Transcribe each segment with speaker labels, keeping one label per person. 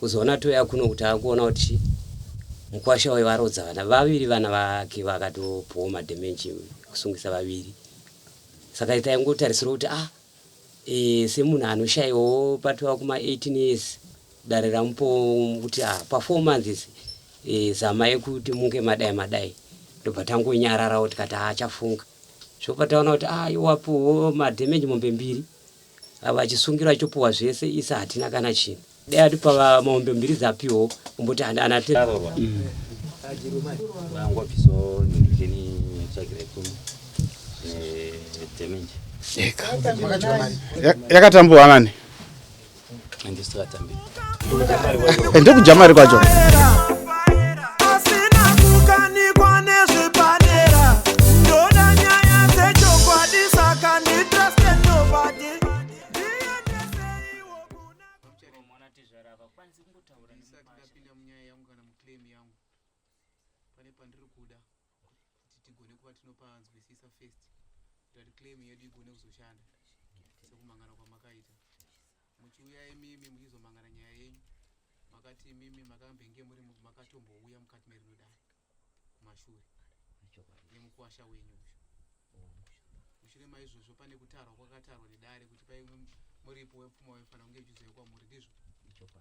Speaker 1: Kuzoona touya kuno kuti akuona kuti mukwasha uyu varodza vana vaviri vana vake vakatopuwa madhemenji kusungisa vaviri saka taingotarisira kuti ah e, semunhu anoshaiwawo patova kuma 18 years dare ramupo kuti ah, pa 4 months e, zamai kuti munge madai madai ndobva tangonyararawo tikati achafunga zvopa taona kuti ah, iwapuwo madhemenji mombe mbiri Ava achisungirwa achopuwa zvese isa hatina kana chinhu. Dai atipa mombe mbiri dzapiwo kumboti ana te.
Speaker 2: Vangobvisawo nhingirikeni tsvagira ipfumi nedamage.
Speaker 3: Yakatambuwa nani?
Speaker 2: Handisi takatambi.
Speaker 3: Ndokudya mari kwacho.
Speaker 4: Pasina kukanikwa nezvepadera ndoda nyaya dzechokwadi saka nditruste nobody ndiendeseiwo kuna
Speaker 5: Ndisati ndapinda munyaya yangu kana muclaim yangu pane pandiri kuda kuti tigone kuva tinopanzwisisa first kuita kuti claim yedu igone kuzoshanda sekumhangana kwamakaita muchiuya imimi muchizomhangana nyaya yenyu makati imimi makambenge muri makatombouya mukati merino dare kumashure nemukuwasha wenyu uyu mushure maizvozvo pane kutarwa kwakatarwa nedare kuti paimwe muripo wepfuma waifanira kunge uchizoya kwamuri ndizvo ndizvo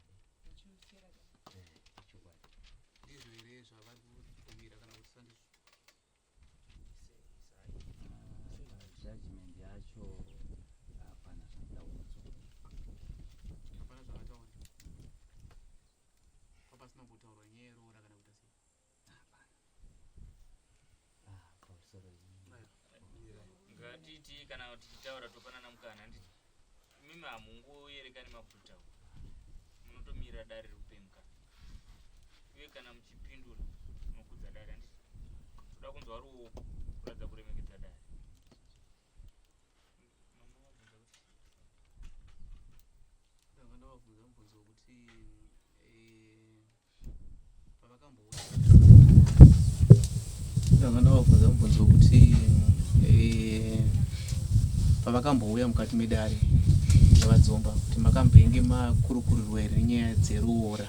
Speaker 5: here zvavari kubvumira kana kuti sandizvo
Speaker 2: Judgment yacho hapana zvakataurwa.
Speaker 5: Hapana zvakataurwa. Papasina kumbotaurwa nyaya yeroora kana kuita sei?
Speaker 2: Hapana. Ah, pamusoro
Speaker 6: Ngatiti kana tichitaura topanana mukana handiti? Imimi hamungoyerekani makutaura. Munotomirira dare rikupe mukana. Uye kana muchipindura munokudza dare handiti? Toda kunzwa ruoko kuratidza kuremekedza dare. Mama vabvunza kuti
Speaker 5: Ndanga ndavabvunza mubvunzo wekuti eh, pavakambouya ndanga ndavabvunza mubvunzo wekuti eh, pavakambouya mukati medare nevadzomba kuti makambenge makurukurirwa here nenyaya dzeroora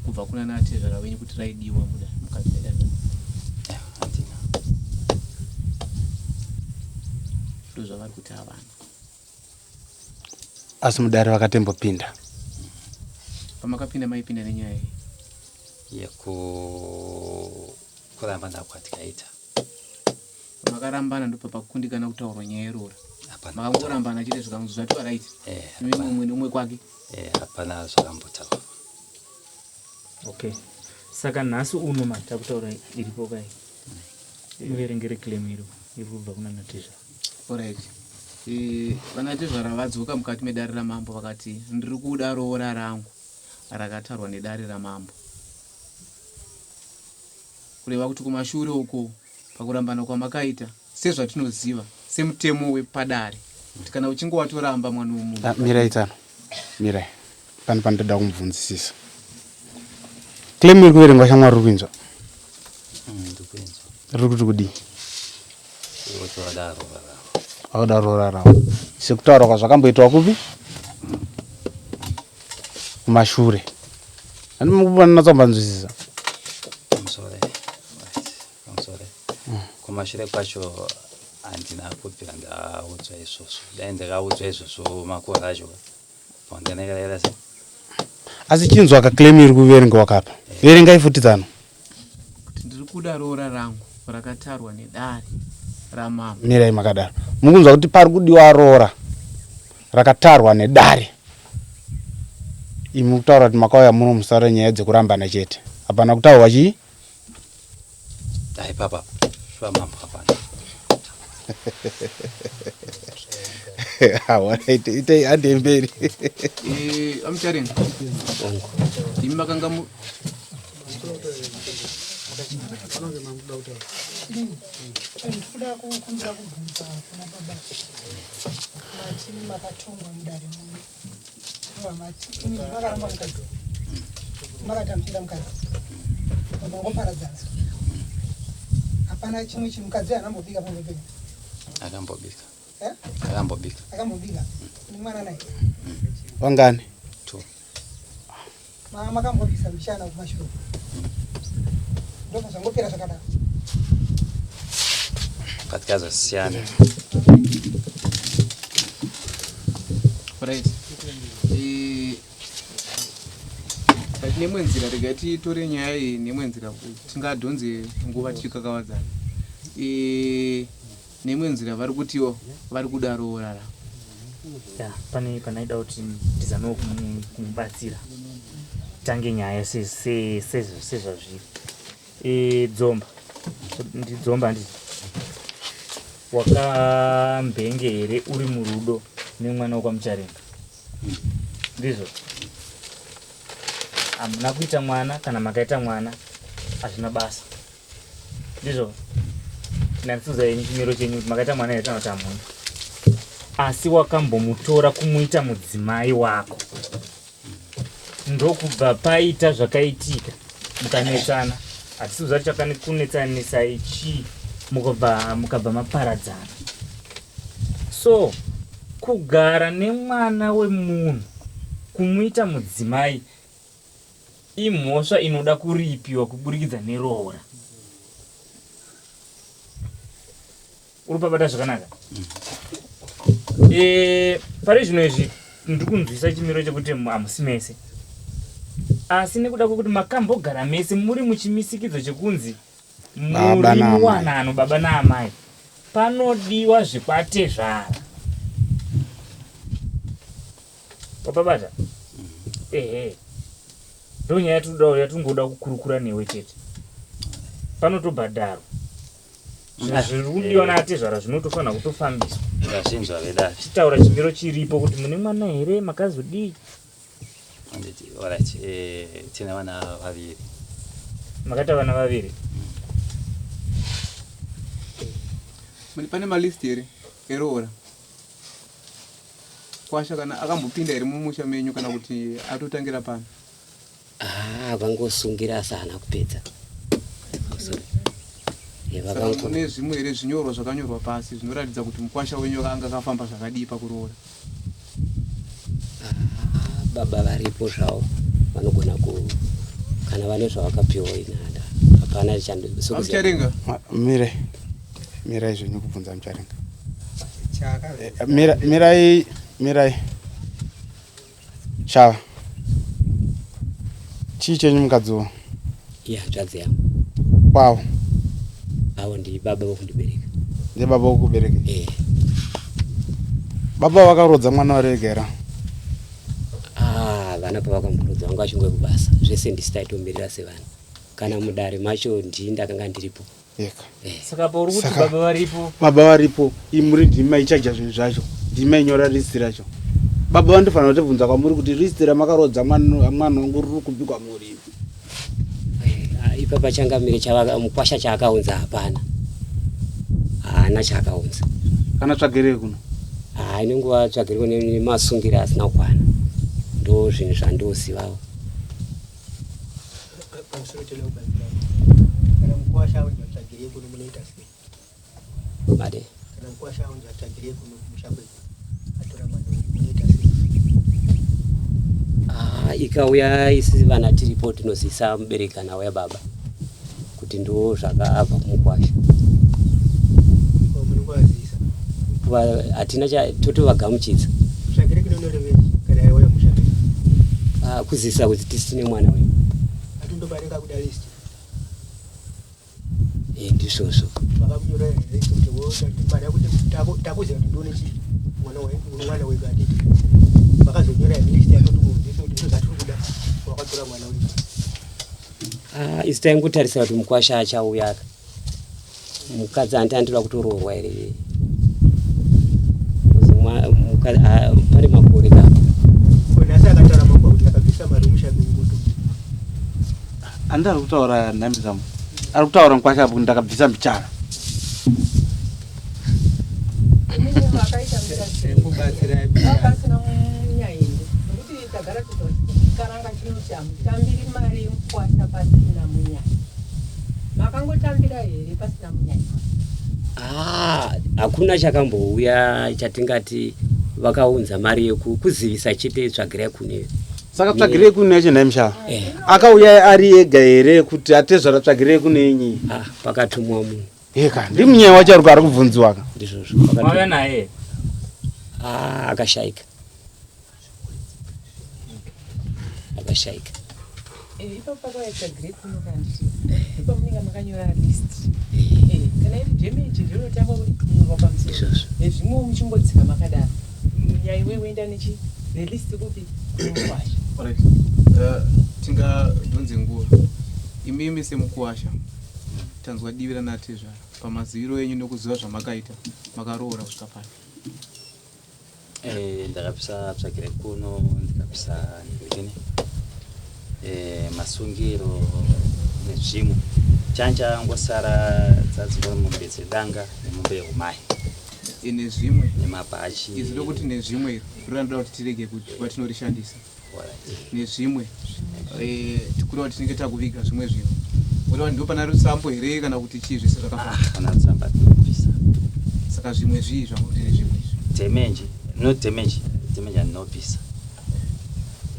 Speaker 5: kubva kuna natezvara venyu kuti raidiwa muda mukati medare
Speaker 2: Handina.
Speaker 5: ndozvavari kuti havana
Speaker 3: Asi mudare vakatembopinda.
Speaker 5: Pamakapinda maipinda nenyaya yei?
Speaker 2: Yekurambana kwatikaita.
Speaker 5: Pamakarambana ndopapakundikana kutaurwa nyaya yeroora.
Speaker 2: Hapana.
Speaker 5: Makangorambana chete zvikanzi zvatova right.
Speaker 2: Eh,
Speaker 5: Imi
Speaker 2: hapana.
Speaker 5: mumwe neumwe kwake.
Speaker 2: Eh, hapana zvakambotaurwa.
Speaker 6: Okay. Saka nhasi uno matakutaura iripo kai. Muverengere claim iro iri kubva kuna natezvara.
Speaker 5: Alright. Eh, vanatezvara vadzoka mukati medare ramambo vakati ndiri kuda roora rangu rakatarwa nedare ramambo. Kureva kuti kumashure uko pakurambana kwamakaita sezvatinoziva semutemo wepadare kuti kana uchinge watoramba mwana wemunhu
Speaker 3: Ah, mirai tsano mirai pane pandoda kumubvunzisisa claim iri kuverengwa shamwari uri kuinzwa
Speaker 2: Ndikuinzwa.
Speaker 3: Riri kuti kudii?
Speaker 2: Kuti vadaro varavo.
Speaker 3: Vakadaro raravo. Sekutaura kwazvakamboitwa kupi? Kumashure. Ani mukupanatsa kumbanzwisisa.
Speaker 2: Pamusoro. Right. Pamusoro. Kumashure kwacho handina kubvira ndaudzwa izvozvo. Dai ndakaudzwa izvozvo makore acho.
Speaker 3: Asi chinzwa ka claim iri kuverengwa kapa. Verengai futi tsano.
Speaker 5: Kuti ndiri kuda roora rangu rakatarwa nedare ramambo.
Speaker 3: Mirai makadaro. Mukunzwa kuti pari kudiwa roora rakatarwa nedare. Imi kutaura kuti makauya muno musara nyaya dzekurambana chete. Hapana kutaurwa chii?
Speaker 2: Dai papa shuwa mambo hapana.
Speaker 3: Alright, itei hande mberi.
Speaker 5: Eh, amucharenga. Imi makanga mu
Speaker 7: Ndikuda kukumbira kubvunza kuna baba. Mati makatongwa mudare muno. Mati imi makaramba mukadzi. Makatambira mukadzi. Mangoparadzana. Hapana chimwe chinhu mukadzi anambobika pamwe penyu.
Speaker 2: Akambobika.
Speaker 7: Eh?
Speaker 2: Akambobika.
Speaker 7: Akambobika. Ni mwana naye.
Speaker 3: Wangani?
Speaker 2: Two.
Speaker 7: Makambobvisa mbichana kumashure ndobva zvangopera zvakadaro.
Speaker 2: Patikazosiyana.
Speaker 5: Right. Eh, but nemwe nzira regai titore nyaya iyi nemwe nzira tingadhonze nguva tichikakavadzana. Eh, Neimwe nzira vari kutiwo vari kuda roorara.
Speaker 6: Ya, pane panaida kuti ndizamewo kumubatsira tange nyaya sezvazviri. E, Dzomba, ndiDzomba handiti? Wakambenge here uri murudo nemwana wekwaMucharenga? Ndizvo? Hamuna kuita mwana, kana makaita mwana hazvina basa. Ndizvo ndandisunza yenyu chimiro chenyu kuti makaita mwana here kana kuti hamuna. Asi wakambomutora kumuita mudzimai wako, ndokubva paita zvakaitika mukanetsana. Hatisi kuziva kuti chakakunetsanisai chii, mukabva maparadzana. So kugara nemwana wemunhu kumuita mudzimai Imhosva inoda kuripiwa kuburikidza neroora. Uri pabata zvakanaka? E, pari zvino izvi ndiri kunzwisa chimiro chekuti hamusi mese, asi nekuda kwekuti makambogara mese muri muchimisikidzo chekunzi muri muwanano baba naamai, panodiwa zvekwatezvara. Wapabata? Ehe. Ndonyaya yatinoda yatingoda kukurukura newe chete. Panotobhadharwa. Zvinhu ah, zviri kudiwa eh. naatezvara zvinotofanira kutofambiswa.
Speaker 2: Ndazvinzwa vedare.
Speaker 6: Chitaura chimiro chiripo kuti mune mwana here makazodii?
Speaker 2: Anditi, alright, eh, tine vana vaviri.
Speaker 6: Makaita vana vaviri?
Speaker 5: Pane malist here eroora? Kwasha kana akambopinda here mumusha menyu kana kuti atotangira pano?
Speaker 1: Ah, akangosungira asi haana kupedza. Sorry. Eh,
Speaker 5: Saka
Speaker 1: vakango-
Speaker 5: mune zvimwe here zvinyorwa zvakanyorwa pasi zvinoratidza kuti mukwasha wenyu anga akafamba zvakadii pakuroora?
Speaker 1: Ah, baba varipo zvavo vanogona ku kana vane zvavakapiwa inada hapana chando sokuziva.
Speaker 5: VaMucharenga.
Speaker 3: Mire. Mirai zvenyu kubvunza Mucharenga. Eh, mira, mirai, mirai. Shava. Chii chenyu mukadzi uwo?
Speaker 1: Iye hanzvadzi yangu.
Speaker 3: Kwavo.
Speaker 1: Avo ndi baba vokundibereka.
Speaker 3: Ndiye baba vokubereka.
Speaker 1: Eh.
Speaker 3: Baba vakarodza mwana vari vega here?
Speaker 1: Ah, vana pavakamborodza vanga vachingove kubasa. Zvese ndisi taitomirira sevana. Kana mudare macho ndini ndakanga ndiripo.
Speaker 3: Yeka.
Speaker 6: Saka apa uri kuti
Speaker 3: Saka-
Speaker 6: baba varipo.
Speaker 3: Baba varipo, imuri ndimi maichaja zvinhu zvacho, ndimi mainyora list racho. Baba vandofanira kutibvunza kwamuri kuti list ramakarodza mwana mwana wangu riri kupi kwamuri.
Speaker 1: Ah, ipapa changamire chavaka mukwasha chaakaunza hapana. Haana chaakaunza.
Speaker 3: Kana tsvagirei kuno.
Speaker 1: Ah, inonguva tsvagiriko nemasungiro asina kukwana. Ndo zvinhu zvandozivawo.
Speaker 8: Pamusoro toda kubatsira kana mukwasha aunzwa tsvagirei kuno munoita sei?
Speaker 1: Made.
Speaker 8: Kana mukwasha aunzwa tsvagirei kuno kumusha kwedu atora mwana wenyu munoita sei?
Speaker 1: Ah, ikauya isi vana tiripo tinozivisa mubereki kana auya baba kuti ndo zvakaabva kumukwasha.
Speaker 8: Oh, munongovazivisa.
Speaker 1: Hatina totovagamuchidza.
Speaker 8: Tsvagirei kuno inorevei kana yauya musha medu?
Speaker 1: Ah, kuzivisa kuti tisi tine mwana wenyu.
Speaker 8: Atindobaringa kuda list.
Speaker 1: Eh, ndizvozvo.
Speaker 8: Vakakunyora here kuti mari yakuti takuziva kuti ndione chii mwana mwana wedu anditi. Vakazonyora here list yako kuti muzive kuti ndizvo zvatiri kuda wakatora mwana wedu.
Speaker 1: Ah, isu taingotarisa kuti mukwasha achauya aka. Mukadzi hanti andoda kutoroorwa here? Ah, pane makore ka.
Speaker 8: Nhasi akataura mambo kuti ndakabvisa mari musha menyu.
Speaker 3: Andi ari kutaura nhami zamu. Ari kutaura mukwasha apo kuti ndakabvisa mbichana.
Speaker 7: Pasina munyaende nekuti tagara tichikaranga chinoti hamutambiri mari yemukwasha pasina munyai. Makangotambira here pasina munyai?
Speaker 1: Ah, hakuna chakambouya chatingati vakaunza mari yekuzivisa chete tsvagirai kune.
Speaker 3: Saka tsvagirei kune yacho nhai mushava?
Speaker 1: Eh.
Speaker 3: Akauya ari ega here kuti atezvara tsvagirei kune inyi?
Speaker 1: Ah, pakatumwa munhu.
Speaker 3: Eka, ndimunyaya wacho ari ari kubvunziwa ka.
Speaker 1: Ndizvozvo.
Speaker 6: Mauya naye?
Speaker 1: Ah, akashaika. Akashaika.
Speaker 7: Eh, ipapo pakauya tsvagirei kuno kanditi ipa munenge makanyora list. Eh, kana iri damage ndinotanga kunyorwa pamusoro nezvimwewo muchingodzika makadaro munyaya iwe woenda nechi nelist kupi kumukwasha.
Speaker 5: Alright. Tingadhonze nguva. Imimi semukuwasha tanzwa divi ranatezvara pamaziviro enyu nekuziva zvamakaita makaroora kusvika pano.
Speaker 2: Eh, ndakapisa tsvagire kuno ndikapisa ndikini eh, masungiro nezvimwe chanchangosara dzadzikwa mombe dzedanga nemombe yeumai.
Speaker 5: Nezvimwe
Speaker 2: nemabhachi.
Speaker 5: Izwi rokuti nezvimwe iro rinoda kuti tirege kuti patinorishandisa nezvimwe eh, tikureva kuti tinenge takuviga zvimwe zvinhu kureva kuti ndopana rutsambo here kana kuti chii zvese zvakafamba.
Speaker 2: Ah, kana rutsamba tinobvisa.
Speaker 5: Saka zvimwe zvii zvamuti nezvimwe izvi?
Speaker 2: Damage no damage, damage andinobvisa.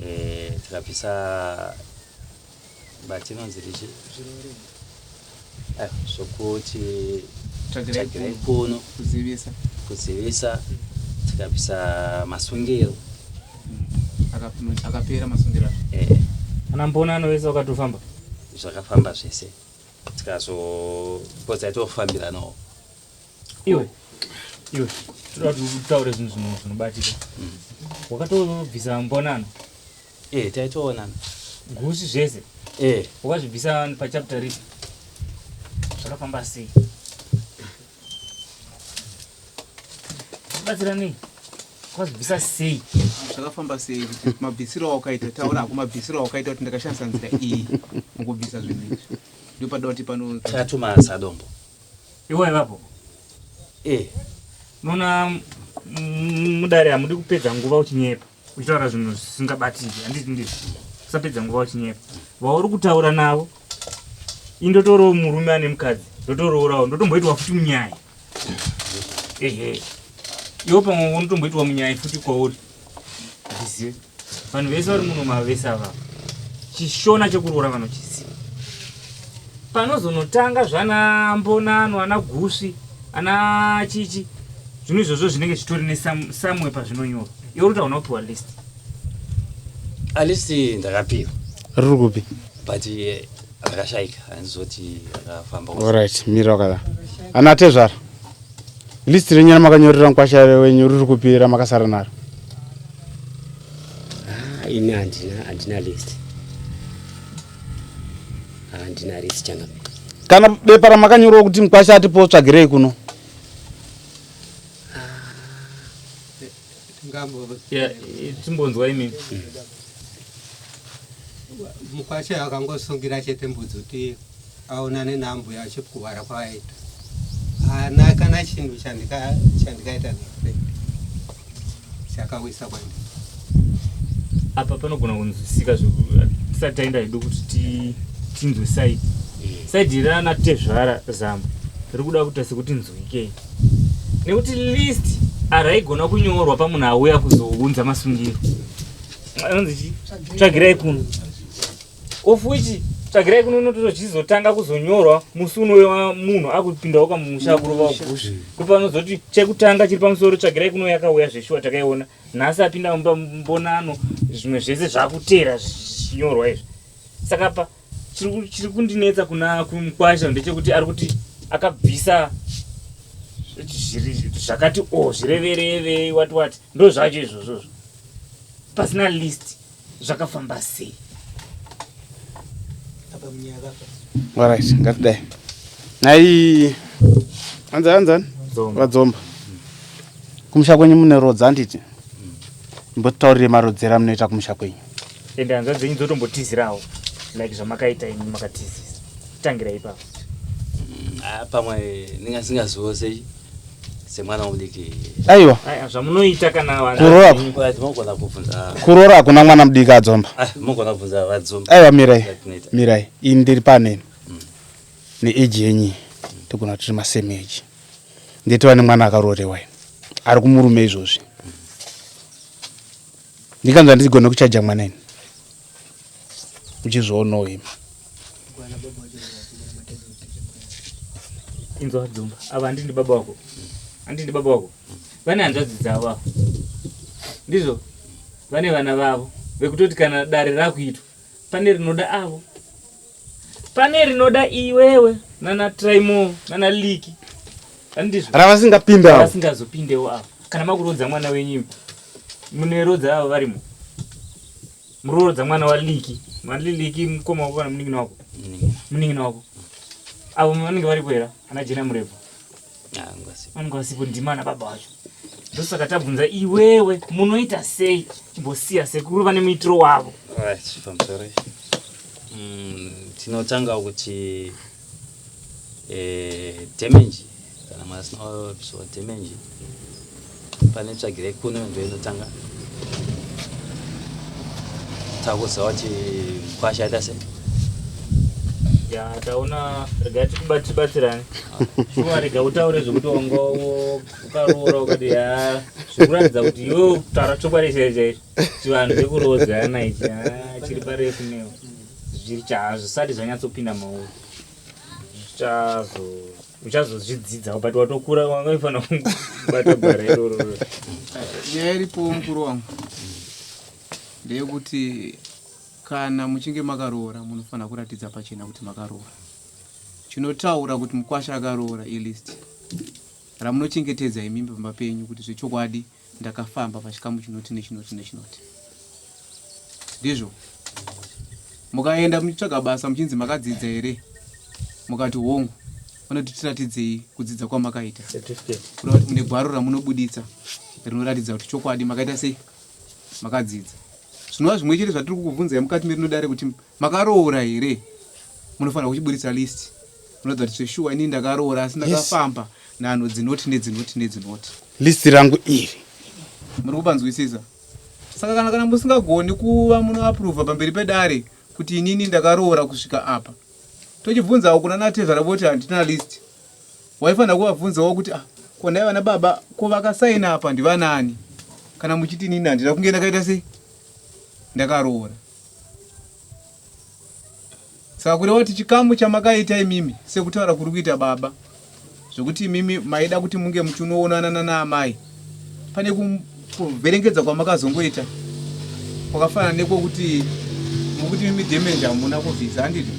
Speaker 2: Eh, tikabvisa but inonzi richi zvokuti
Speaker 5: Tsvagirai
Speaker 2: tsvagirai kuno
Speaker 5: kuzivisa
Speaker 2: kuzivisa tikabvisa masungiro.
Speaker 5: Akapera masungiro acho.
Speaker 2: Eh.
Speaker 6: Ana mbonano vese vakatofamba?
Speaker 2: Zvakafamba zvese tikazopodza itofambiranawo.
Speaker 6: Iwe iwe toda kuti utaure zvinhu zvinobatika. Wakatobvisa mbonano?
Speaker 2: Eh, taitoonana.
Speaker 6: Gusi zvese?
Speaker 2: Eh.
Speaker 6: Wakazvibvisa pachapter ripi? Zvakafamba sei? Batsira nei? Wakazvibvisa sei?
Speaker 5: Zvakafamba sei kuti mabvisiro awakaita, taura hako mabvisiro awakaita kuti ndakashandisa nzira iyi mukubvisa zvinhu izvi. Ndopada kuti pano
Speaker 2: Takatuma sadombo.
Speaker 6: Iwe ivapo?
Speaker 2: Eh.
Speaker 6: Unoona mudare hamudi kupedza nguva uchinyepa uchitaura zvinhu zvisingabatiki, handiti ndizvo? Usapedza nguva uchinyepa. Vauri kutaura navo indotorowo murume ane mukadzi, ndotoroorawo, ndotomboitwa futi munyaya. Ehe, iwo pamwe unotomboitwa munyaya futi kwauri. Handizive vanhu vese vari muno mavese ava chishona chekuroora vanochiziva. Panozonotanga zvana mbonano ana gusvi ana chichi zvinhu izvozvo zvinenge zvitori nesamwe pazvinonyorwa. Iwe uri hauna kupiwa list.
Speaker 2: A list ndakapiwa.
Speaker 3: Riri kupi?
Speaker 2: But rakashaika handizoti rakafamba.
Speaker 3: Alright, mira wakada. Ana tezvara. List renyu ramakanyorera mukwasha wenyu riri kupi ramakasara naro?
Speaker 1: Ah, ini handina list. Handina list changa.
Speaker 3: Kana bepa ramakanyorwa kuti mukwasha atipo tsvagirei kuno.
Speaker 6: Yeah, timbonzwa imi.
Speaker 8: Mukwasha akangosungira chete mbudzi kuti aonane nambuya achikuwara kwaaita. Haana kana chinhu chandikaita nefe chakawisa kwandiri.
Speaker 6: Apa panogona kunzwisika tisati taenda hedu kuti tinzwe saidi. Saidi rana tezvara zambo riri kuda kuita sekuti nzwikei, nekuti list haraigona kunyorwa pamunhu auya kuzounza masungiro. Anonzi chii? Tsvagirai kuno. Of which tsvagirai kuno unotochizotanga kuzonyorwa musi unouya munhu akupindawo kamusha akurova gusvi. Ndipo panozoti chekutanga chiri pamusoro tsvagirai kuno yakauya zveshuwa takaiona. Nhasi apinda mumba mbonano zvimwe zvese zvakutera zvichinyorwa izvi. Saka pa chiri kundinetsa kuna kumukwasha ndechekuti ari kuti akabvisa zvakati o zvirevereve wati wati ndo zvacho izvozvozvo pasina list zvakafamba sei?
Speaker 3: Alright, ngatidai. Nhai anzi anzani? Vadzomba. Kumusha kwenyu mune rodza handiti? Mbotaurire marodzero amunoita kumusha kwenyu.
Speaker 6: Ende hanzvadzi dzenyu dzotombotizirawo like zvamakaita imi makatizisa. Tangira ipapo.
Speaker 2: Pamwe ndingasingazivo semwana mudiki.
Speaker 3: Aiwa.
Speaker 6: Aiwa, zvamunoita kana vanhu
Speaker 3: Kuroora.
Speaker 2: Munogona kubvunza.
Speaker 3: Kuroora hakuna mwana mudiki adzomba.
Speaker 2: Munogona kubvunza vadzomba.
Speaker 3: Aiwa, mirai.
Speaker 2: Zvatinoita.
Speaker 3: Mirai. Ini ndiri paneni. Neage yenyu togona kuti tiri masame age. Ndetova nemwana akaroorewa ini. Ari kumurume izvozvi. Ndikanzwa ndigone kuchaja mwana ini. Muchizvionawo imi.
Speaker 6: Inzwa Dzumba, ava handindi baba wako. Handindi baba wako. Vane hanzvadzi dzavo ava. Ndizvo vane vana vavo vekutoti kana dare rakuitwa pane rinoda avo pane rinoda iwewe nana Trimo nana Liki handizvo
Speaker 3: Ravasingapinde avo.
Speaker 6: Ravasingazopindewo avo. Kana makurodza mwana wenyu imi munerodza avo varimo. Murorodza mwana waLiki. Maliki mukoma wako kana munin'ina wako? Munin'ina wako. Avo vanenge varipo here? Ana Jena Murebvu. Vanenge vasipo ndima ana baba vacho. Ndosaka tabvunza iwewe munoita sei? Chimbosiya sekuru vane muitiro wavo.
Speaker 2: Right, pamusoro. Tinotanga kuti damage kana masina kubviswa damage pane tsvagire kuno ndo inotanga takuziva kuti mukwasha aita sei.
Speaker 6: Ya, taona rega tikubatsirane. Shuwa rega utaure zvekuti wanga ukaroora ukati ya zvikuratidza kuti iwe kutaura chokwadi chaicho chaicho chivanhu chekuroodzana ichi chiri parefu newe zviri chazvisati zvanyatsopinda mauri uchazozvidzidza but watokura wanga uchifanira kubata gwara iroro.
Speaker 5: Nyaya iripo mukuru wangu ndeyekuti kana muchinge makaroora munofanira kuratidza pachena kuti makaroora. Chinotaura kuti mukwasha akaroora ilist ramunochengetedza imimi pamba penyu kuti zvechokwadi ndakafamba pachikamu chinoti nechinoti nechinoti. Ndizvo mukaenda muchitsvaga basa muchinzi makadzidza here, mukati hongu, vanoti tiratidzei kudzidza kwamakaita.
Speaker 6: Certificate.
Speaker 5: Kureva kuti mune gwaro ramunobuditsa rinoratidza kuti chokwadi makaita sei, makadzidza. Zvinova zvimwe chete zvatiri kukubvunzai mukati merino dare kuti makaroora here, munofanira kuchiburitsa list munoratidza kuti zveshuwa inini ndakaroora asi ndakafamba nhanho dzinoti nedzinoti nedzinoti.
Speaker 3: List rangu iri.
Speaker 5: Muri kupanzwisisa? Saka kana musingagoni kuva munoapprova pamberi pedare kuti inini ndakaroora kusvika apa, tochibvunzawo kuna natezvara voti handina list. Waifanira kuvabvunzawo kuti ah, ko nhai vana baba ko vakasaina apa ndivanaani kana muchiti inini handina kunge ndakaita sei ndakaroora. Saka kureva kuti chikamu chamakaita imimi sekutaura kuri kuita baba zvekuti imimi maida kuti munge muchinoonana nanaamai pane kuverengedza kwamakazongoita kwakafanana nekwokuti mukuti imimi damage hamuna kubvisa handiti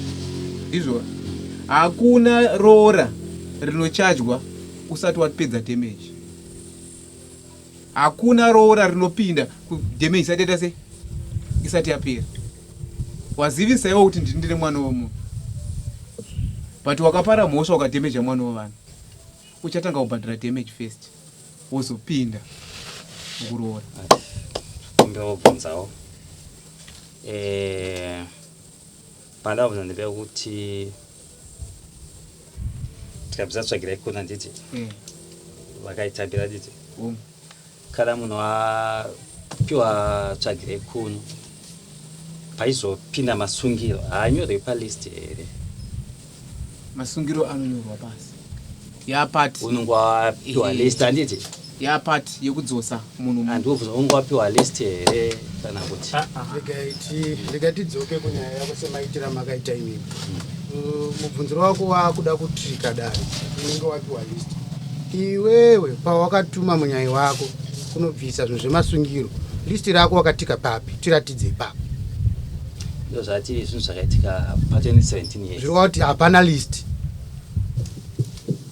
Speaker 5: ndizvo hakuna roora rinochajwa usati wapedza damage. Hakuna roora rinopinda kudamage isati yaita sei isati yapera. Wazivisa iwe kuti ndini ndine mwana wemunhu but wakapara mhosva ukadamager mwana wevanhu uchatanga kubhadhara damage first wozopinda mukuroora.
Speaker 2: Kumbobvunzawo pandabvunza ndepekuti tikabvisa tsvagirai kuna nditi vakaitambira nditi kana munhu apiwa tsvagirai kuno paizopinda masungiro haanyorwi palist here?
Speaker 5: Masungiro anonyorwa pasi yapati
Speaker 2: unenge wapiwa list handiti
Speaker 5: yapati yekudzosa munhu
Speaker 2: handikubvunza unenge wapiwa list here kana kuti
Speaker 9: Regai tidzoke kunyaya yako semaitira makaita imimi. Mubvunziro wako wakuda kutrika dare unenge wapiwa list. Iwewe pawakatuma munyai wako kunobvisa zvinhu zvemasungiro, list rako wakatika papi? Tiratidze ipapo.
Speaker 2: Ndozvati zvinhu zvakaitika pa 2017 years.
Speaker 9: Zvireva kuti hapana list.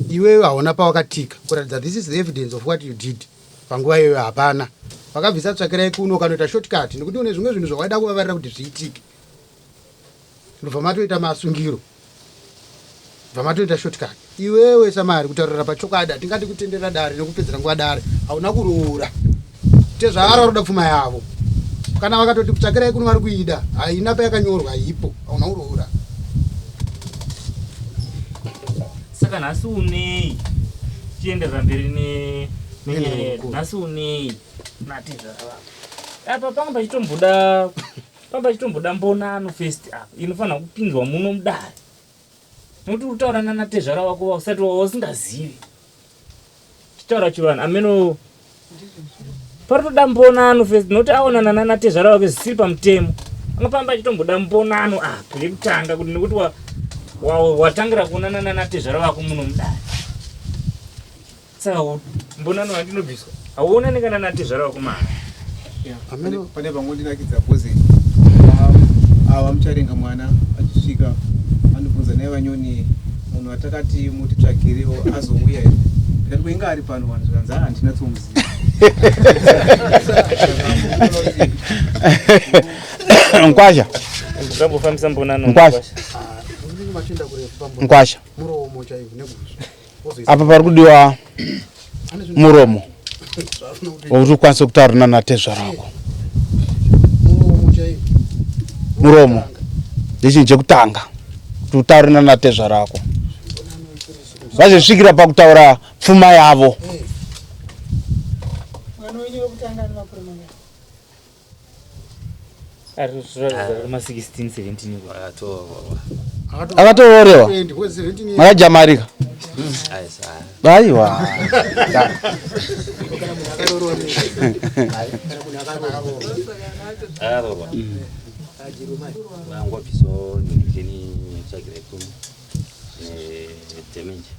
Speaker 9: Iwewe hauna pawakatika kuratidza this is the evidence of what you did. Panguva iyoyo hapana. Vakabvisa tsvakirai kuno ukanoita shortcut nekuti une zvimwe zvinhu zvawaida kuvavarira kuti zviitike. Ndobva matoita masungiro. Bva matoita shortcut. Iwewe Samari kutaurira pachokwadi hatingadi kutenderera dare nekupedzera nguva dare. Hauna kuroora. Tezvara varoda pfuma yavo. Kana vakatoti kutsvakirai kuno vari kuida haina payakanyorwa haipo. Hauna kuroora.
Speaker 6: Saka nhasi unei tienderera mberi nenyaya yedu. Nhasi unei natezvara vako. Apa panga pachitomboda panga pachitomboda mbonano first apa inofanira kupinzwa muno mudare. Nekuti uri kutaura nana tezvara wako vausati wausingazivi. Tichitaura chivanhu ameno paritoda mbonano first nokuti aonana nana tezvara wake zvisiri pamutemo. Anga pamba achitomboda mbonano apo yekutanga kuti nekuti watangira kuonana nanatezvara vako muno mudare. Saka mbonano yandinobviswa hauonani kana natezvara vako mahara.
Speaker 5: Pane pangondinakidza bhozi ava mucharenga mwana achisvika anobvunza naye vanyoni munhu watakati mutitsvagirewo azouya here ndikati kuinga ari pano vanhu zvikanzi haa handina tsomuziva.
Speaker 3: Nkwasha.
Speaker 6: Ngambofambisa mbonano.
Speaker 3: Nkwasha. Nkwasha.
Speaker 9: Muromo chaivo neguzvo.
Speaker 3: Apa pari kudiwa muromo wekuti ukwanise kutaura nanatezvara wako. Muromo ndechinhu chekutanga kuti utaure nanatezvara wako. Vazosvikira pakutaura pfuma yavo.
Speaker 10: Mwana wenyu wekutanga ane makore mangani?
Speaker 6: Ma 16 17.
Speaker 3: Akatororewa. Makajamarika. Aiwa.
Speaker 2: Akarorwa. Vangobvisawo ningirikeni tsvagirai kuno nedamage.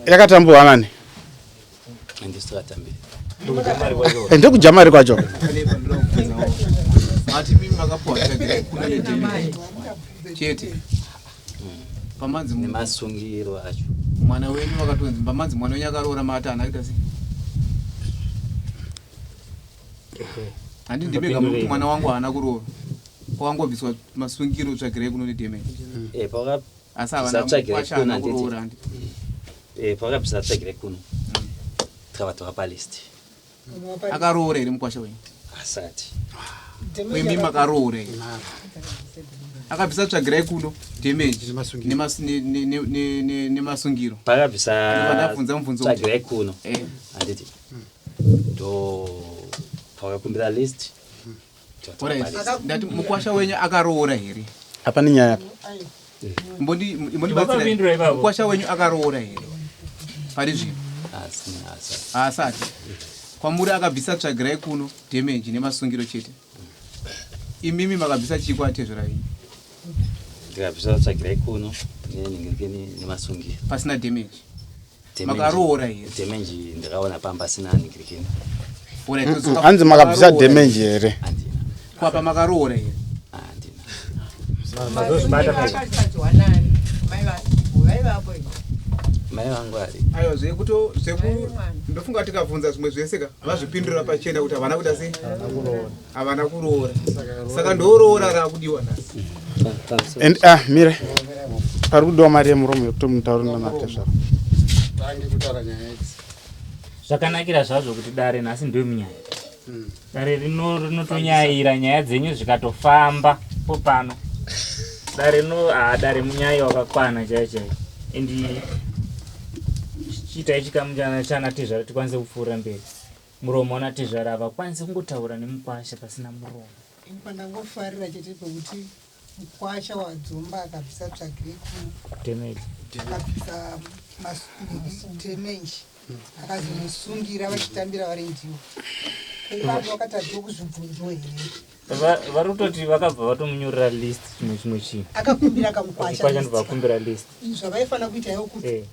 Speaker 3: Yakatambuwa nani?
Speaker 2: Handisi takatambira.
Speaker 3: Ndokujamari kwacho.
Speaker 5: Mati mimi makapuwa tsvagirai kuno nedamage chete pamanzi
Speaker 2: nemasungiro acho.
Speaker 5: Mwana wenyu vakatonzi pamanzi mwana wenyu akaroora mati haana kuita sei? Handi ndimega mukuti mwana wangu haana kuroora. Kwakangobviswa masungiro tsvagirai kuno nedamage. Asi havana
Speaker 2: Tsvagirai
Speaker 5: mukwasha haana
Speaker 2: kuno, handiti?
Speaker 5: kuroora handi.
Speaker 2: Pakabvisa tsvagirai kuno takavatora palist.
Speaker 5: Akaroora here mukwasha wenyu?
Speaker 2: Asati.
Speaker 5: Imi makaroora here? Akabvisa tsvagirai kuno damage nemasungiro.
Speaker 2: Pakabvisa
Speaker 5: Ndabvunza mubvunzo kuti-
Speaker 2: tsvagirai kuno handiti ndo pakakumbira list.
Speaker 5: Alright. Ndati mukwasha wenyu akaroora here?
Speaker 3: Hapana nyaya apa.
Speaker 5: Imbondibatsirai.
Speaker 6: Vakapindura ipapo.
Speaker 5: Mukwasha wenyu akaroora here pari zvino? Haasati. Kwamuri akabvisa tsvagirai kuno damage nemasungiro chete. Imimi makabvisa chii kwatezvara venyu?
Speaker 2: Ndikabvisa tsvagirai kuno nenhingirikeni nemasungiro.
Speaker 5: Pasina damage. Makaroora here?
Speaker 2: Damage ndakaona pamba pasina nhingirikeni.
Speaker 5: Alright, todzoka-
Speaker 3: Hanzi makabvisa
Speaker 5: makaroora
Speaker 3: damage
Speaker 5: here?
Speaker 3: here?
Speaker 5: Kwapa makaroora here?
Speaker 2: Mai vangu ari.
Speaker 5: Aiwa zvekuto zveku ndofunga tikabvunza zvimwe zvese ka vazvipindura pachena kuti havana kuita sei havana kuroora saka ndoroora rakudiwa nhasi.
Speaker 3: And ah mire. Pari kudiwa mari yemuromo yekuti mutaure nanatezvara.
Speaker 9: Tange kutaura nyaya idzi.
Speaker 6: Zvakanakira zvazvo kuti dare nhasi ndomunyaya. Dare rino rinotonyayira nyaya dzenyu zvikatofamba po pano. Dare rino haa dare munyai wakakwana chaiyo chaiyo. And chiitai chikamu chana tezvara tikwanise kupfuura mberi. Muromo wana tezvara havakwanisi kungotaura nemukwasha pasina muromo.
Speaker 10: Ini pandangofarira chete pekuti mukwasha wadzomba akabvisa tsvagirai kuno
Speaker 6: Damage.
Speaker 10: akabvisa damage akazomusungira vachitambira vari ndiwo. Ipapo vakatadza kuzvibvunzo here?
Speaker 6: Vari kutoti vakabva vatomunyorera list chimwe chimwe chinhu.
Speaker 10: Akakumbira kamukwasha
Speaker 6: Mukwasha
Speaker 10: list.
Speaker 6: ndobva akumbira list.
Speaker 10: Zvavaifanira kuita ivo kuti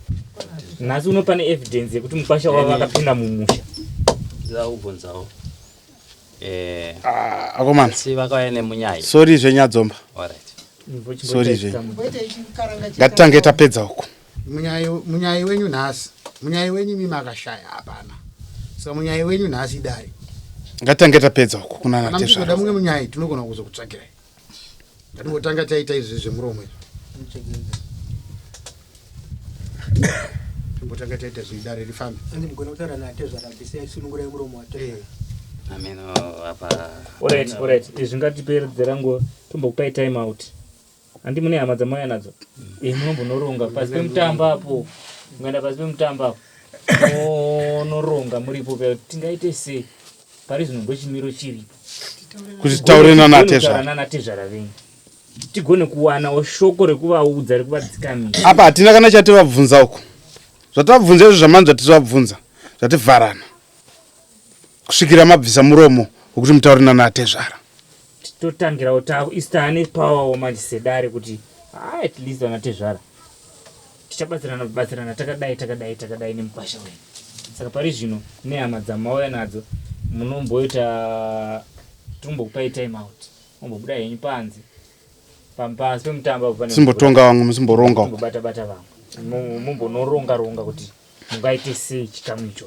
Speaker 6: Nhasi uno pane evidence yekuti mukwasha wavo akapinda mumusha.
Speaker 2: Ndida kubvunzawo.
Speaker 3: Akomana.
Speaker 2: Asi vakauya nemunyai.
Speaker 3: Sorry zvenyadzomba.
Speaker 2: Alright.
Speaker 3: Sorry zvenyu.
Speaker 10: Mboita ichikaranga
Speaker 3: Ngatitange tapedza uku.
Speaker 9: Munyai wenyu nhasi, munyai wenyu imi makashaya hapana. Saka munyai wenyu nhasi idare.
Speaker 3: Ngatitange tapedza uku kuna
Speaker 9: Kana muchizoda
Speaker 3: natezvara.
Speaker 9: mumwe munyai tinogona kuzokutsvagirai. Ngatingotanga taita izvi zvemuromo izvi. Timbotanga taita zvidare rifambe.
Speaker 8: Hanzi mugona kutaura natezvara bvisai sunungurai muromo watezvara.
Speaker 2: Ameno apa.
Speaker 6: Alright, alright. Izvi ngatipedzera nguva tombokupai time out. Handi mune hama dzamauya nadzo? Munombonoronga pasi pemutambo apo. Mukaenda pasi pemutambo apo. Monoronga muripo paya kuti tingaite sei. Pari zvino ndochimiro chiripo.
Speaker 3: Kuti titaure nanatezvara.
Speaker 6: Tigone kutaura nanatezvara venyu. Tigone kuwanawo shoko rekuvaudza rekuvadzikamisa.
Speaker 3: Apa hatina kana chativabvunza uku. Zvatabvunza izvo zvamanzi zvatisvabvunza zvativharana. Kusvikira mabvisa muromo wekuti mutaure nanatezvara.
Speaker 6: Totangirawo isu taane powerwo manje sedare kuti ah, at least vana tezvara tichabatsirana batsirana takadai takadai takadai nemukwasha wenyu. Saka pari zvino nehama dzamauya nadzo munomboita tombokupai time out, mombobuda henyu panze pasi pemutambo apo pane
Speaker 3: Simbotonga vamwe, musimboronga uko.
Speaker 6: Mumbobata bata vamwe, mumbonoronga ronga kuti mungaite sei chikamu ichocho.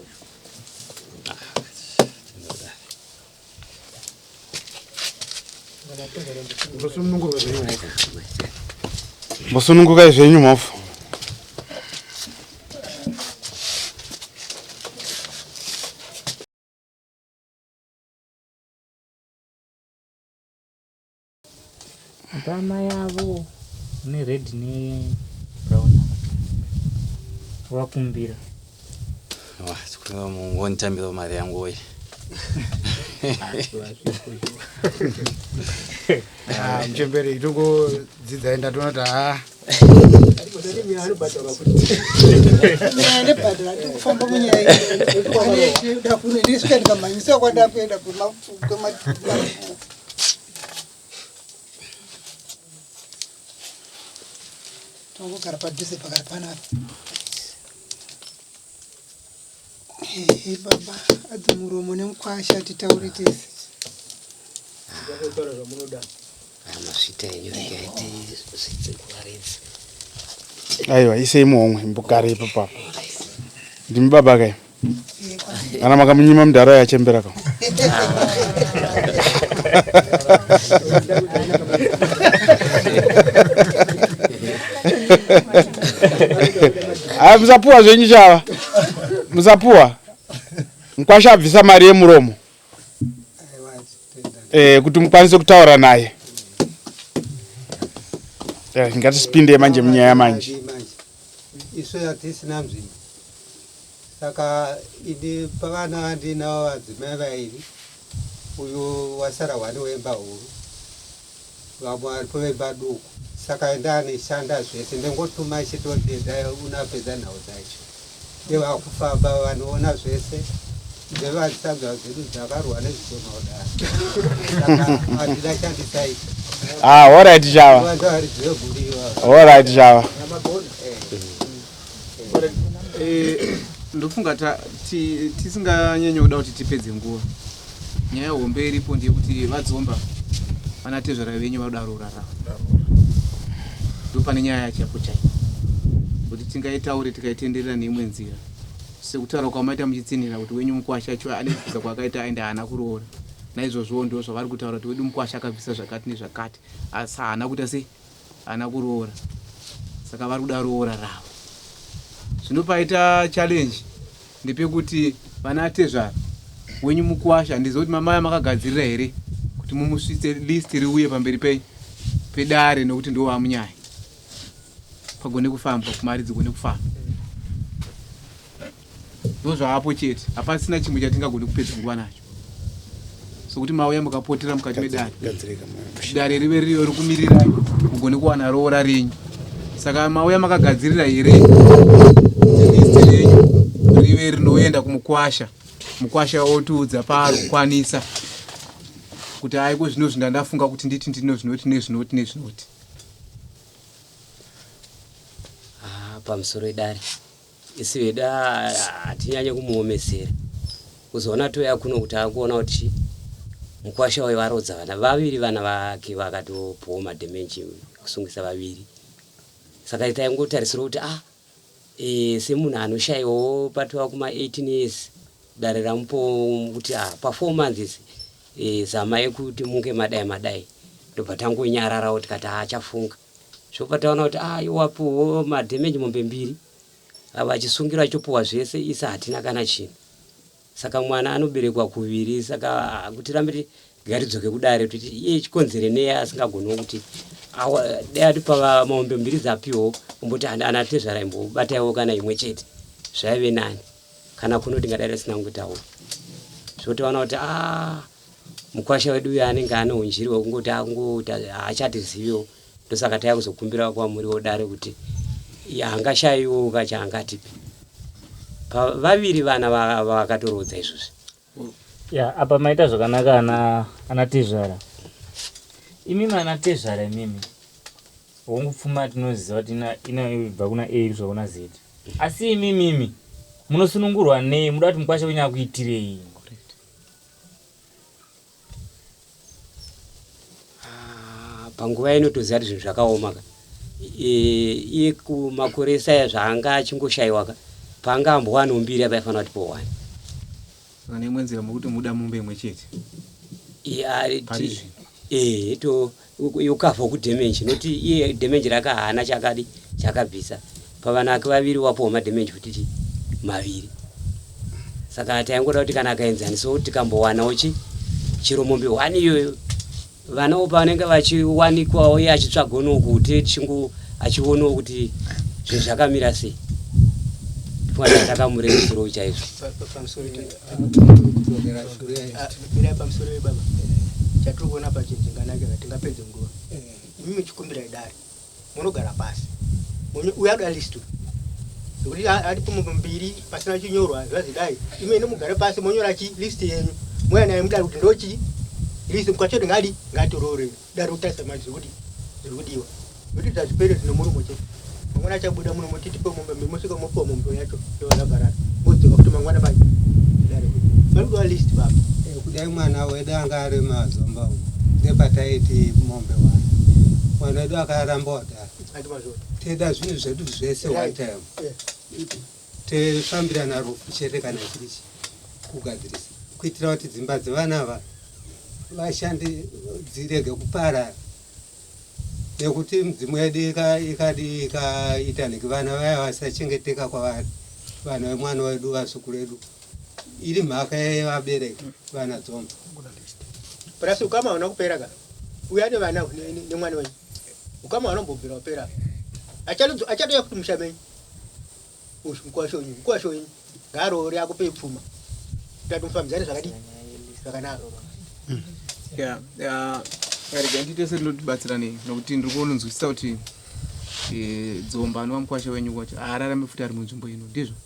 Speaker 3: Mbosunungukai zvenyu mhofu.
Speaker 6: Mbama yavo ne red ne brown wakumbira.
Speaker 2: Wah, sikureva mungonditambira mari yangu oyi.
Speaker 9: Ah, muchembere itongodzidzai ndatoona kuti haa
Speaker 10: Nyaya nebhadhara ndikufamba munyaya iyi. Ndisvika ndikamhanyisa kwandakuenda kwemapfumo. Tongogara padhuze pakari panapa. Ehe baba, adzi muromo nemukwasha titaure tese.
Speaker 8: Kutaura zvamunoda.
Speaker 1: Masvita enyu regai tisvitse kuvaridzi.
Speaker 3: Aiwa, isei muhomwe mbugare ipo papo. Ndimi baba kai. Kana makamunyima mudhara yachembera ka. Aya musapuwa zvenyu chava. Musapuwa. Mkwasha abvisa mari yemuromo. Eh, kuti mukwanise kutaura naye. Eh, ngatisipinde manje munyaya manje.
Speaker 9: Isu hatisina nzvimbo. Saka ini pavana vandinavo vadzimai vairi, uyu wasara wani wemba huru, vamwe varipo vemba duku. Saka ndanishanda zvese, ndingotuma chitoti endai unapedza nhau dzacho. Ndevakufamba vanoona zvese, ndevadzisabza dzedu dzakarwa nezvidhoma kudaro. Saka handina chandisaita.
Speaker 3: Ah, alright Java.
Speaker 9: Vanhu varidzi vemhuri ivava.
Speaker 3: Alright Java.
Speaker 5: Eh, ndofunga tisinganyanyi kuda kuti tipedze nguva. Nyaya hombe iripo ndeyekuti vadzomba vana tezvara venyu vakuda roora ravo. Ndopane nyaya yacho yapo chaipo. Kuti tingaitaure tikaitenderera neimwe nzira. Sekutaura kwamaita muchitsinhira kuti wenyu mukwasha acho ane kubvisa kwaakaita aende haana kuroora. Naizvozvowo ndozvavari kutaura kuti wedu mukwasha akabvisa zvakati nezvakati asi haana kuita sei? Haana kuroora. Saka vari kuda roora ravo. Zvino paita challenge ndepekuti vana tezvara wenyu mukwasha handizivi kuti mamai makagadzirira here kuti mumusvitse list riuye pamberi penyu pedare nokuti ndiwo vamunyaya pagone kufambwa kumari dzigone kufamba ndozvaapo chete hapasina chimwe chatingagone kupedza nguva nacho sokuti mauya mukapotera mukati medare dare rive ririyo rikumirirai mugone kuwana roora renyu saka mauya makagadzirira here list renyu rive rinoenda kumukwasha mukwasha otiudza paari kukwanisa kuti aiko zvino zvindandafunga kuti nditi ndino zvinoti nezvinoti nezvinoti.
Speaker 1: Ah, pamusoro idare Isu hedu hatinyanye kumuomesera. Kuzoona touya kuno kuti akuona kuti mukwasha uyu varodza vana vaviri vana vake vakatopuwa madementia kusungisa vaviri. Saka taingotarisira kuti ah e, semunhu anoshaiwawo patova kuma 18 years dare ramupo kuti ah, pa 4 months e, zamai kuti munge madai madai ndobva tangonyararawo tikati achafunga. Zvopa taona kuti ah iwo wapuwo madamage mombe mbiri ava achisungira achopuwa zvese isa hatina kana chinhu saka mwana anoberekwa kuviri saka ah, kuti rambe ngaridzoke kudare kuti iye chikonzere nei asingagoniwo kuti dai atipa mombe mbiri dzapiwo omboti ana tezvara imbobataiwo kana imwe chete zvaive nani kana kuno tingadai tisina kungotaura zvotoona kuti ah Mukwasha wedu uyu anenge ane hunjiri hwekungoti akungoti haachatiziviwo ndosaka tauya kuzokumbira kwamuriwo dare kuti haangashayiwo ka chaangatipe pavaviri vana vakatoroodza izvozvi.
Speaker 6: Ya apa maita zvakanaka ana ana tezvara. Imi mana tezvara imimi hongu pfuma tinoziva kuti inobva kuna A kusvika kuna Z. Asi imimimi munosunungurwa nei muda kuti mukwasha wenyu akuitirei?
Speaker 1: Ah, panguva ino toziva kuti zvinhu zvakaoma ka iye kumakore esaya zvaanga achingoshayiwa ka paanga ambowanawo mbiri apa aifanira kuti powani
Speaker 5: Saka neimwe nzira muri kuti muda mombe imwe chete.
Speaker 1: Pari zvino. Eh, to yokavha kudhemenji noti iye dhemenji rake haana chakadi chakabvisa pavana ake vaviri wapuwa madhemenji futi chi maviri saka taingoda kuti kana akaenzanisawo tikambowanawo chi chero mombe one iyoyo vanawo pavanenge vachiwanikwawo iye achitsvagonawo kuti chingu achionawo kuti zvinhu zvakamira sei tifanira takamurerusirawo chaizvo
Speaker 8: mirai pamusoro baba chatiri kuona pachinzinganake tingapedze nguva imi muchikumbirai dare munogara pasi uyo anoda list nekuti aripo mombe mbiri pasina chinyorwa zvazidai imene mugare pasi monyora chi list yenyu mouya naye mudare kuti ndochi list mukachoti ngadi ngatirore dare kutarisa mari zvekuti zviri kudiwa nekuti zvazvipere zvino muromo chete mangwana achabuda muno moti tipe mombe mbiri mosvika mopiwa mombe yacho yovazvavharana modzoka kuti mangwana pai dare panodiwa list baba
Speaker 9: eh, kudai mwana wedu anga ari mazomba ndepataiti mombe one mwana wedu akaramba wadaro teda zvinhu zvedu zvese one time eh. tefambirana rufu chete kana chiri kugadzirisa kuitira kuti dzimba dzevana ava vashandi dzirege kuparara nekuti midzimu yedu ikadi ikaita nekuti vana vaya vasachengeteka kwavari vana vemwana wedu vazukuru vedu iri mhaka yevabereki vana dzomba
Speaker 8: plus ukama hauna kupera ka uya nevana nemwana wenyu ukama hauna kupera achatouya kuti musha menyu uyu mukwasha wenyu mukwasha wenyu ngaaroore akupei pfuma kuti atomufambidzane zvakadii zvakanaka
Speaker 5: ya ya rega ndiite sendinotibatsiranei nokuti ndiri kuononzwisisa kuti eh, dzomba anova mukwasha wenyu wacho haararame futi ari munzvimbo ino ndizvo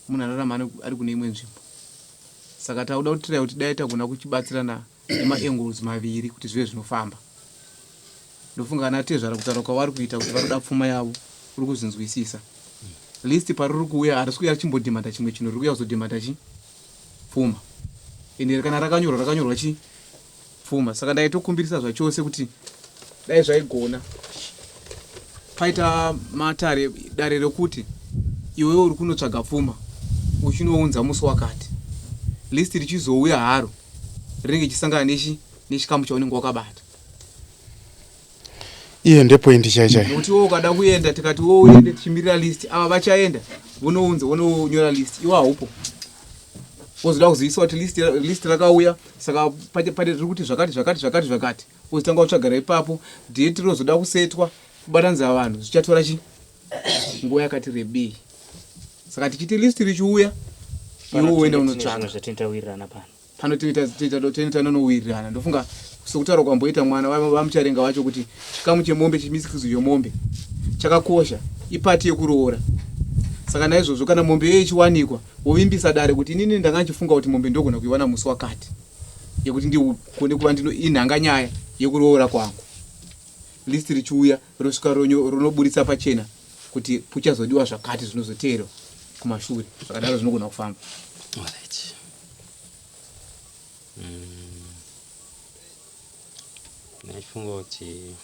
Speaker 5: munhu anorarama ari kune imwe nzvimbo saka takuda kutirai kuti dai tagona kuchibatsirana nemaangles maviri kuti zvive zvinofamba Ndofunga ana tezvara kutaura kwavari kuita kuti vanoda pfuma yavo uri kuzvinzwisisa. List pariri kuuya harisi kuuya richimbodhimanda chimwe chinhu riri kuuya kuzodhimanda chi pfuma. Ende kana rakanyorwa rakanyorwa chi pfuma. Saka ndaitokumbirisa zvachose kuti dai zvaigona paita matare dare rekuti iwewe uri kunotsvaga pfuma uchinounza musi wakati list richizouya haro rinenge richisangana nechi nechikamu chaunenge wakabata.
Speaker 9: Iye ndepoint chai chai.
Speaker 5: Nekuti iwe ukada kuenda tikati iwe uende tichimirira list ava vachaenda vonounza vononyora list iwe haupo wozoda kuziviswa kuti list, list rakauya saka pane pane riri kuti zvakati zvakati zvakati zvakati wozotanga kutsvagara ipapo date rozoda kusetwa kubatanidza vanhu zvichatora chi nguva yakati rebei saka tichiti list richiuya iwe uende unotsvaga
Speaker 6: zvatinotawirirana pano
Speaker 5: pano tinoita ndofunga sokutaura kwamboita mwana vamucharenga vacho kuti chikamu chemombe chimisikizo chemombe chakakosha ipati yekuroora saka naizvozvo kana mombe iyoyo ichiwanikwa wovimbisa dare kuti inini ndanga ndichifunga kuti mombe ndogona kuiwana musi wakati yekuti ndigone kuva ndino inhanga nyaya yekuroora kwangu list richiuya rosvika ronoburitsa pachena kuti kuchazodiwa zvakati zvinozoteerwa kumashure zvakadaro zvinogona kufamba
Speaker 2: Alright. Mm. Ndaifunga kuti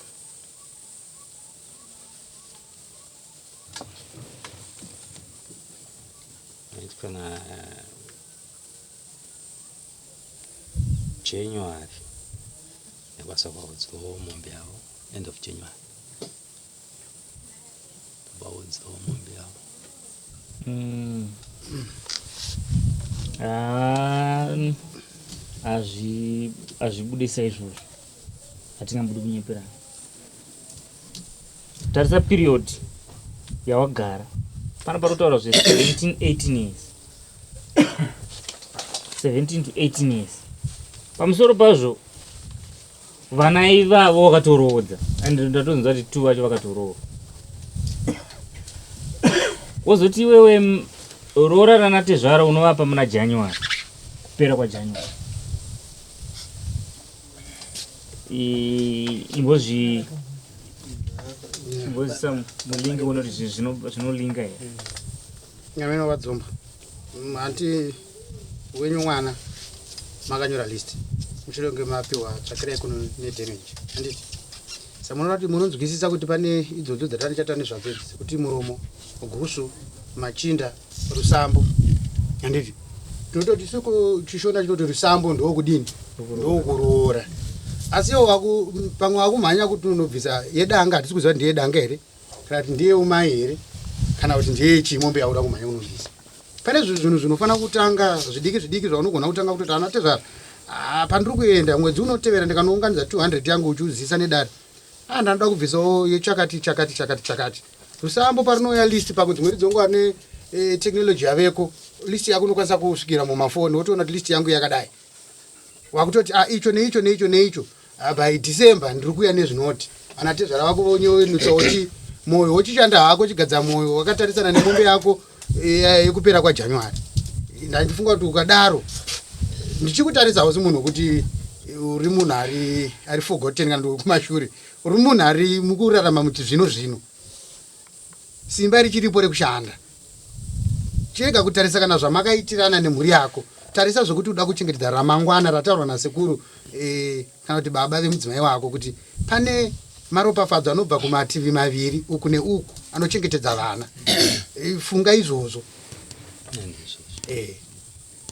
Speaker 2: ndaiti kana January ndakwanisa kuvaudzawo mombe yavo end of January vaudzawo mombe yavo
Speaker 6: mm. Ah, hazvibude saizvozvo hatingambudi kunyeperana tarisa period yawagara pano pari kutaura zve 17 18 years 17 to 18 years pamusoro pazvo Vana ivavo wakatoroodza and ndatonzwa kuti two vacho vakatoroora. Wozoti iwewe roora rana tezvara unovapa muna January kupera kwaJanuary. Imbozvi imbozvisa mulingi uone kuti zvinhu zvinolinga here.
Speaker 9: Nyameno vadzomba. Hanti wenyu mwana makanyora list mushure kunge mapiwa tsvakirai kuno nedamage handiti samunoona kuti munonzwisisa kuti pane idzodzo dzatanichata nezvadzo idzi sekuti muromo gusvu machinda rusambo handiti tinototi seko chishona chinoti rusambo ndokudini ndokuroora asi iwo waku pamwe wakumhanya kuti unobvisa yedanga hatisi kuziva ndiye danga here kana kuti ndiye umai here kana kuti ndiye chimombe yauda kumhanya unobvisa pane zvinhu zvinofanira kutanga zvidiki zvidiki zvaunogona kutanga kutoti ana tezvara ah, pandiri kuenda mwedzi unotevera ndikanounganidza 200 yangu uchiuzisa nedare ah, ndanoda kubvisawo yechakati chakati chakati chakati rusambo parinouya list pamwe dzimweni dzenguva ne eh, technology yaveko list yako unokwanisa kusvikira mumafoni wotoona kuti list yangu yakadai wakutoti ah, icho neicho neicho neicho ah, by december ndiri kuuya nezvinoti ana tezvara vako vonyenutsa woti mwoyo wochishanda hako chigadza mwoyo wakatarisana nemombe yako eh, yekupera kwajanuary ndandifunga kuti ukadaro ndichikutarisa hausi munhu wekuti uri munhu ari ari forgotten kana kuti kumashure uri munhu ari mukurarama muchizvino zvino Simba richiripo rekushanda. Chirega kutarisa kana zvamakaitirana nemhuri yako. Tarisa zvekuti uda kuchengetedza ramangwana rataurwa nasekuru e, kana kuti baba vemudzimai wako kuti pane maropafadzo anobva kumativi maviri uku neuku anochengetedza vana. E, funga izvozvo. E,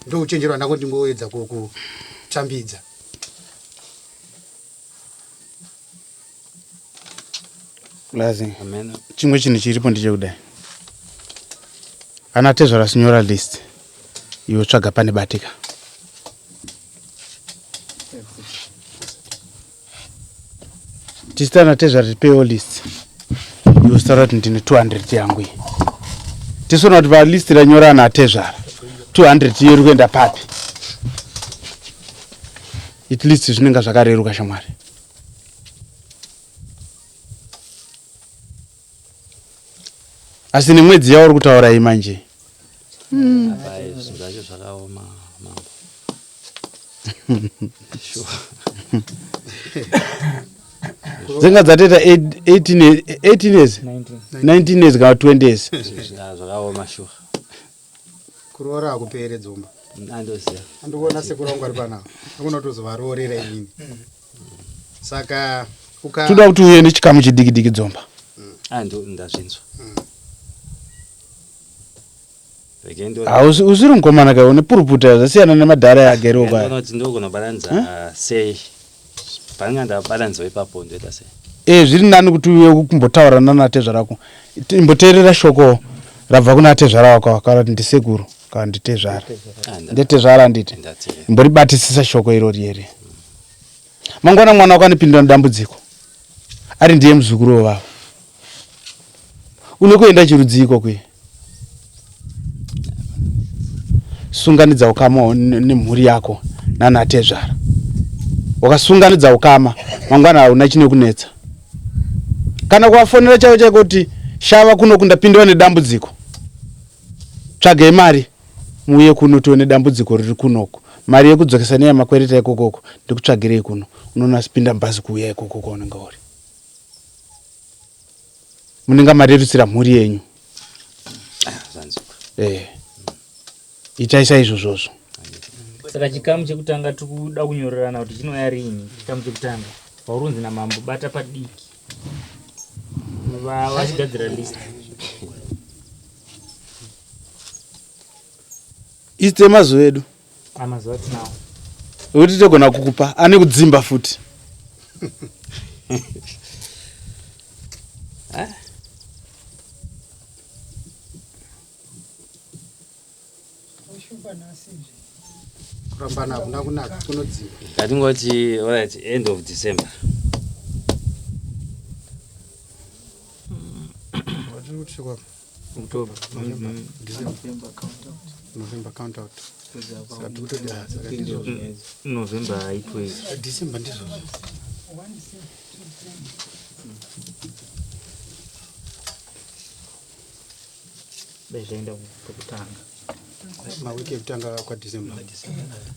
Speaker 9: ndouchenjero hwandako ndingoedza kukutambidza.
Speaker 3: Lazi. Chimwe chinhu chiripo ndechekudai. Ana tezvara sinyora list. Iwe tsvaga pane batika. Tichita ana tezvara tipewo list. Iwe usitaura kuti ndine 200 yangu iyi. Tisoona kuti palist ranyora ana tezvara. 200 iyo iri kuenda papi? At least zvinenge zvakareruka shamwari. Asi nemwedzi yauri kutaura iyi manje.
Speaker 2: Apa zvinhu zvacho zvakaoma mambo. Sure.
Speaker 3: Dzinga dzatoita 18 18 years. 19 years kana 20 years.
Speaker 2: Zvakaoma sure.
Speaker 9: Kuroora hakupere dzomba.
Speaker 2: Andoziva.
Speaker 9: Andikuona sekuru vangu vari panapa. Ndikuona kutozovaroorera inini. Saka uka
Speaker 3: Toda kuti uye nechikamu chidiki diki dzomba.
Speaker 2: Ah, ndo ndazvinzwa. Regai ndo.
Speaker 3: Hausi usiri mukomana ka une puruputa zvasiyana nemadhara agere uko aya.
Speaker 2: Ndinoti ndogona balanza sei. Panenge ndabalanza ipapo ndoita sei.
Speaker 3: Eh zviri nani kuti uye kumbotaura nana tezvara wako. Imboteerera shoko rabva kuna tezvara wako akataura kuti ndisekuru kana nditezvara. Ndetezvara handiti? Imboribatisisa shoko irori here. Mangwana mwana wako anopindura nedambudziko ari ndiye muzukuru wevavo. Une kuenda chirudziiko kuye? Sunganidza ukama nemhuri yako nana tezvara. Wakasunganidza ukama mangwana hauna chine kunetsa. Kana kuvafonera chaivo chaiko kuti shava kuno kundapindiwa nedambudziko. Tsvagai mari muuye kuno tione dambudziko riri kunoku. Mari yekudzokesa neyamakwereta ikokoko ndikutsvagirei kuno. Unoona asipinda mubhazi kuuya ikoko kwaunenge uri. Munenge marerutsira mhuri yenyu. Eh. Itai saizvozvozvo.
Speaker 6: Saka chikamu chekutanga tiri kuda kunyorerana kuti chinouya rini chikamu chekutanga paurunzi namambo bata padiki vachigadzira list
Speaker 3: Iste mazuva edu.
Speaker 6: Amazuva tinawo.
Speaker 3: Ekuti togona kukupa ane kudzimba futi.
Speaker 9: Kurambana hakuna kunaka kunodzimba.
Speaker 2: Ngatingoti alright end of December.
Speaker 9: Watiri kuti chikwa
Speaker 6: October.
Speaker 9: November, December. November count out. Saka tiri kutoti ah, saka ndizvozvo.
Speaker 6: November haitwe.
Speaker 9: December ndizvozvo.
Speaker 6: Dai zvaenda pekutanga.
Speaker 9: Mawiki ekutanga kwaDecember.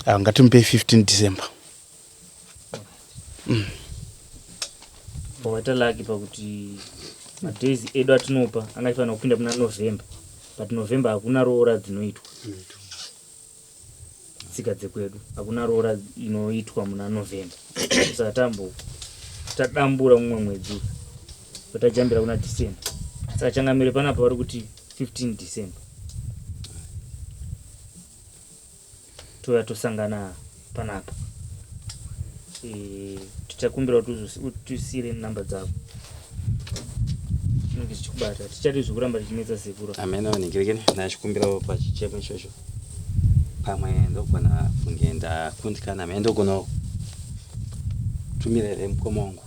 Speaker 3: Ah, ngatimupei 15 December.
Speaker 6: Tabata lucky pakuti madays edu atinopa anga achifanira kupinda muna November but November hakuna roora dzinoitwa. Tsika dzekwedu hakuna roora inoitwa muna November. Saka tambo tadambura mumwe mwedzi uyu tajambira kuna December. Saka changamire panapa vari kuti 15 December. Touya tosangana panapa. E, tichakumbira kuti utisiyire number dzako. Chinenge chichikubata. Tichadi zvekuramba tichinetsa sekuru.
Speaker 2: Ameno ningirikini ndachikumbirawo pachichemo ichocho. Pamwe ndogona kunge ndakundikana amene ndogona kutumira here mukoma wangu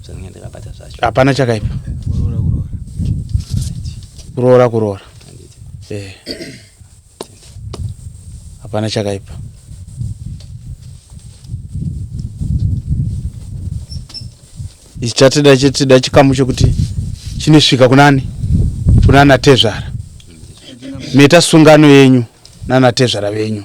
Speaker 2: zvanenge ndakabata zvacho.
Speaker 3: Hapana chakaipa. Kuroora kuroora. Eh. Hapana chakaipa. Ichi chatida chetida chikamu chekuti chinosvika kunani? Kunana tezvara. Meta sungano yenyu nana tezvara venyu.